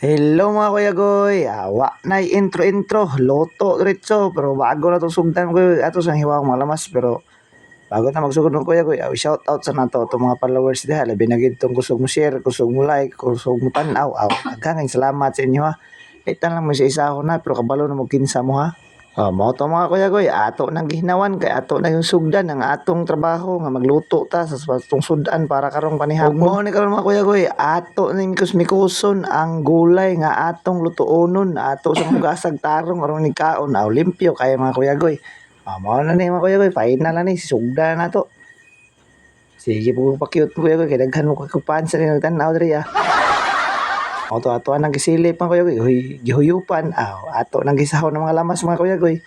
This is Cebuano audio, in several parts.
Hello, mga kuya goy, awa na intro intro, luto diretso, pero bago na itong sugdan ko, ato sa hiwa mga lamas, pero bago na magsugod ng kuya goy, shout out sa nato itong mga followers diha, labi na gid tong kusog mo share, kusog mo like, kusog mo tan-aw, aw, daghang salamat sa inyo ha. Ita lang mo sa isa ko na, pero kabalo na mo kinsa mo ha. Oh, mao to, mga kuya goy, ato nang gihinawan kay ato na yung sugdan ang atong trabaho nga magluto ta sa atong sudan para karong panihapon. Ug mao ni karon, mga kuya goy, ato ning mikos-mikoson ang gulay nga atong lutuonon, ato sa hugasag tarong aron ni kaon, aw limpyo kay mga kuya goy. Oh, mao na ni, mga kuya goy, final na ni, sugdan na to. Sige po, pa-cute mo, kuya goy, kay daghan mo kay sa ning tan-aw diri ah. O to ato nang gisilip, mga kuya goy, huy, gihuyupan, aw ato nang gisahon ng mga lamas, mga kuya goy.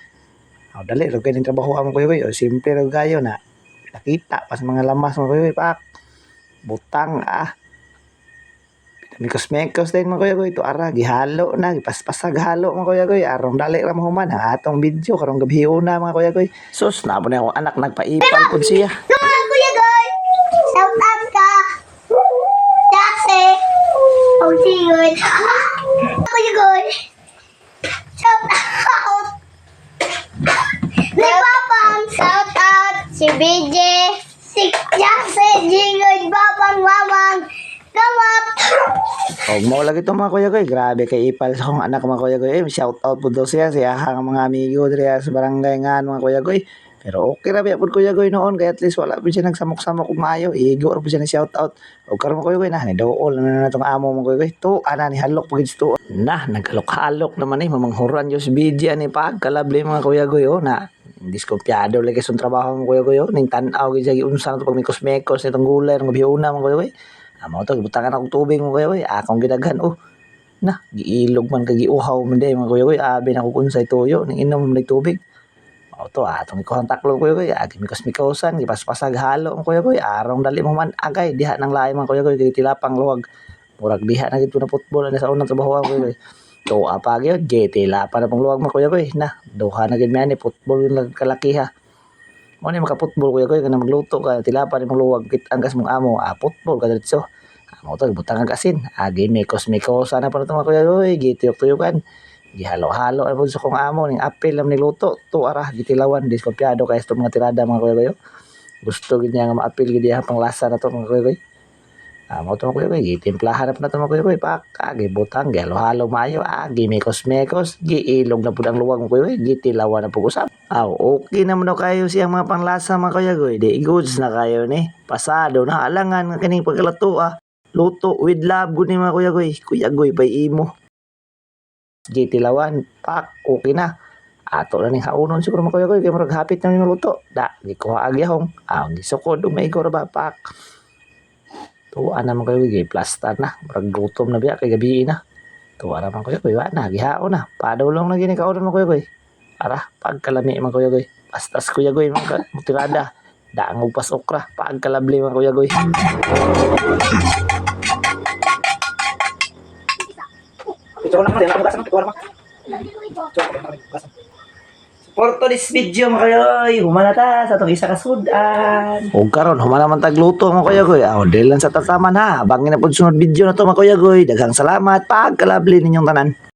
Aw dali ra kay ning trabaho mga kuya goy, o simple ra kayo na. Nakita pa sa mga lamas, mga kuya goy, pak. Butang ah. Mikos-mekos din, mga kuya goy, to ara gihalo na, gipaspasag halo, mga kuya goy, aron dali ra mahuman ang atong video karong gabi una, mga kuya goy. Sus, nabo na akong anak nagpaipal pud siya. Mga Kuya Goy! Shout out ka! Dase! Og singon! Kuya Goy! Shout out! Ni Papang! Shout out! Si BJ! Si Jase! Jingon! Papang! Mamang! Gamot! Og mao lagi to, mga kuya goy, grabe kay ipal sa akong anak, mga kuya goy. Eh, shout out po daw siya sa iyahang mga amigo diri sa barangay nga, mga kuya goy. Pero okay ra biya pud, kuya goy, noon kay at least wala pud siya nagsamok-samok og maayo. Igo ra pud siya ni shout out. Og karon, mga kuya goy, na ni dool na na tong amo, mga kuya goy. To ana ni halok pud to. Na naghalok-halok naman eh mamanghuran jud si BJ ani pagkalabli, mga kuya goy, oh na. Diskumpiyado lagi sa trabaho, mga kuya goy, oh. Ning tan-aw gid siya giunsa na to pag mikos-mekos nitong gulay ng gabi una, mga kuya goy. Amo to gibutangan akong tubig, mga kuya goy. Akong gidaghan oh. Na, giilog man kay giuhaw man day, mga kuya goy. Abi na ko unsay tuyo ning inom man tubig. Mao to atong ikuhang taklo, kuya goy. Agi mikos-mikosan, gipaspasag halo, mga kuya goy. Arong dali mo man agay diha nang lahi, mga kuya goy, kay tilapang luwag. Murag diha na gid na football ani sa unang trabaho, kuya goy. Tuwa pa gyud, tilapa na pong luwag, mga kuya goy. Na, duha na gid mi ani football yung kalaki ha. Mo ni maka-football, kuya goy, kanang magluto ka, tilapa ni mong luwag, kit-an kas mong amo, ah, football ka diretso. Amo to gibutangan asin. Agi mikos-mikosan na pa na to, mga kuya goy, gituyok-tuyukan. Gihalo-halo na pud sa kong amo ning apil lang ni luto. To ara gitilawan diskumpiyado kay sa mga tirada, mga kuya goy. Gusto gid niya nga maapil gid iya panglasa na to, mga kuya goy. Ah, mao to, mga kuya goy, gitimplahan na pud nato, mga kuya goy, pak, agi butang gihalo-halo maayo, agi mikos-mekos, giilog na pud ang luwag, mga kuya goy, gitilawan na pud usab. Aw, okay naman daw kayo siyang mga panglasa, mga kuya goy. Di goods na kayo ni. Pasado na alangan nga kining pagkalato ah. Luto with love gud ni, mga kuya goy. Kuya goy pay imo. Gitilawan, pak, okay na. Ato na ning haunon siguro, mga kuya goy, kay murag hapit na ni maluto. Da, gikuha agyahong. Ah, gisukod ug maigo ra ba, pak. Tuwa naman kayo, gi-plastar na. Murag gutom na biya kay gabi na. Tuwa naman kuya goy, wa na, gihaon na. Padulong na gini kaonon, mga kuya goy. Ara, pagkalami, mga kuya goy. Pastas kuya goy, mga tirada. Daangog pas okra, pagkalabli, mga kuya goy. For today's video, mga kuya, humana ta sa atong isa ka sudan. Og karon humana man tagluto, mga kuya goy. Aw, dili lang sa tataman ha. Bangin na pud sunod video na to, mga kuya goy. Daghang salamat, pagkalabli ninyong tanan.